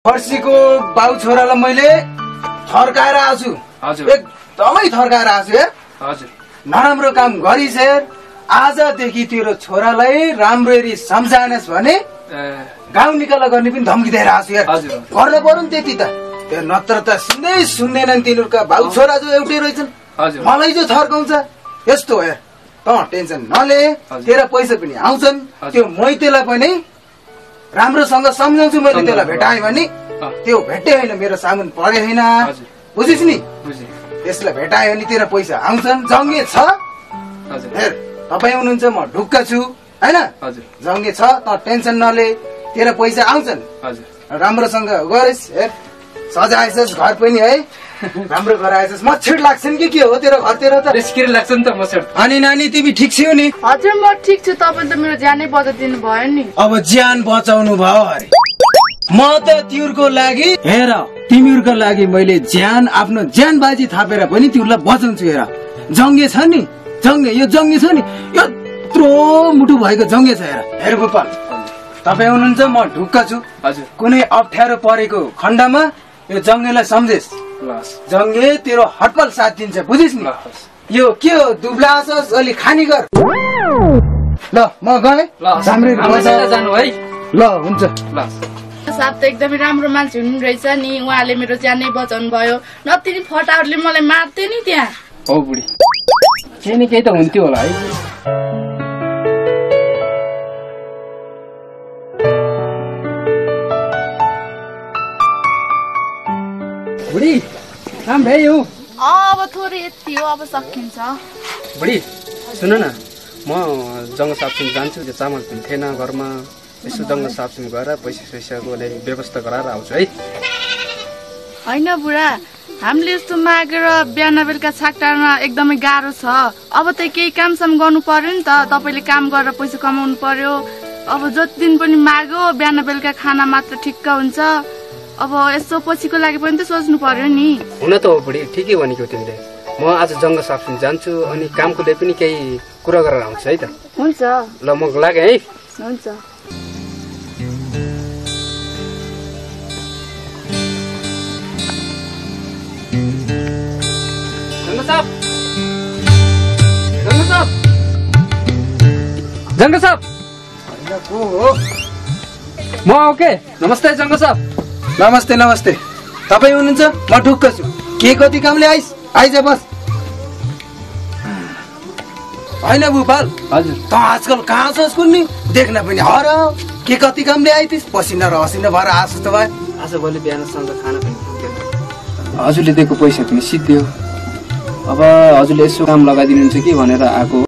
पर्सीको बाउ छोरालाई मैले थर्काएर आछु। हजुर एकदमै थर्काएर आछु यार। हजुर नराम्रो काम गरिस् यार। आजदेखि तेरो छोरालाई राम्ररी सम्झाएनस् भने गाउँ निकाला गर्ने पनि धम्की दिएर आछु यार। हजुर गर्न पर्यो नि त्यति त। त्यो नत्र त सिधै सुन्दैनन् तिनीहरूका बाउ छोरा जो एउटै रहेछन्। हजुर मलाई जो थर्काउँछ यस्तो हो यार। त टेन्सन नले, तेरा पैसा पनि आउँछन्। त्यो मैतेलाई पनि राम्रोसँग सम्झाउँछु मैले। त्यसलाई भेटाएँ भने त्यो भेटे होइन, मेरो सामुन परे होइन, बुझिस् नि। त्यसलाई भेटायो भने तेरा पैसा आउँछन्। जङ्गे छ हेर, तपाईँ हुनुहुन्छ म ढुक्क छु होइन। जङ्गे छ त टेन्सन नले, तेरा पैसा आउँछन्। राम्रोसँग गरेस् हेर, सजाएछस् घर पनि है, राम्रो गराएछस्। मच्छर लाग्छन् कि के हो तेरो घरतिर त? लाग्छ नि त मच्छर। अनि नानी तिमी ठिक छौ नि? हजुर म ठिक छु। तपाईँले त मेरो ज्यानै बचाइदिनु भयो नि। अब ज्यान बचाउनु भयो अरे। म त तिमीहरूको लागि हेर, तिमीहरूको लागि मैले ज्यान आफ्नो ज्यान बाजी थापेर पनि तिमीलाई बचाउँछु हेर। जङ्गे छ नि, जङ्गे, यो जङ्गे छ नि, यत्रो मुटु भएको जङ्गे छ हेर। हेर गोपाल, तपाईँ हुनुहुन्छ म ढुक्क छु। कुनै अप्ठ्यारो परेको खण्डमा यो जङ्गेलाई सम्झेस्। जङ्गे तेरो हटपल साथ दिन्छ, बुझिस् नि। यो के हो दुब्ला छस्, अलि खानी गर। ल म गएँ, जानु है। ल हुन्छ। साहब त एकदमै राम्रो मान्छे हुनु रहेछ नि। उहाँले मेरो ज्यानै बचाउनु भयो। नति नि फटाहरूले मलाई मार्थे नि त्यहाँ। हो बुढी, केही न केही त हुन्थ्यो होला है। बुढी काम भ्यायो? अब थोरै यति हो, अब सकिन्छ। बुढी सुन न, म जङ्ग साफसिङ जान्छु। त्यो चामल पनि थिएन घरमा, यसो जङ्ग साफसिङ गरेर पैसाको व्यवस्था गराएर आउँछु है। होइन बुढा, हामीले यस्तो मागेर बिहान बेलुका छाक टार्न एकदमै गाह्रो छ। अब त केही कामसाम गर्नु पर्यो नि त। तपाईँले काम गरेर पैसा कमाउनु पर्यो। अब जति दिन पनि माग्यो बिहान बेलुका खाना मात्र ठिक्क हुन्छ। अब यसो पछिको लागि पनि त सोच्नु पर्यो नि। हुन त हो बुढी, ठिकै भनेको तिमीले। म आज जङ्ग साफसिङ जान्छु, अनि कामको लागि पनि केही कुरा गरेर आउँछु है त। हुन्छ ल म लागेँ है। हुन्छ। जङ्ग साहब म ओके। नमस्ते जङ्ग साहब। नमस्ते नमस्ते। तपाईँ हुनुहुन्छ? म ढुक्क छु। के कति कामले आइज बस। होइन भूपाल, हजुर त आजकल कहाँ छस् कुन्नी? देख्न पनि हर के कति कामले आइतिस? पसिना र हसिना भएर आएको त भाइ। आज भोलि बिहानसँग खाना पनि पुग्दैन। हजुरले दिएको पैसा पनि सिद्धियो। अब हजुरले यसो काम लगाइदिनुहुन्छ कि भनेर आएको।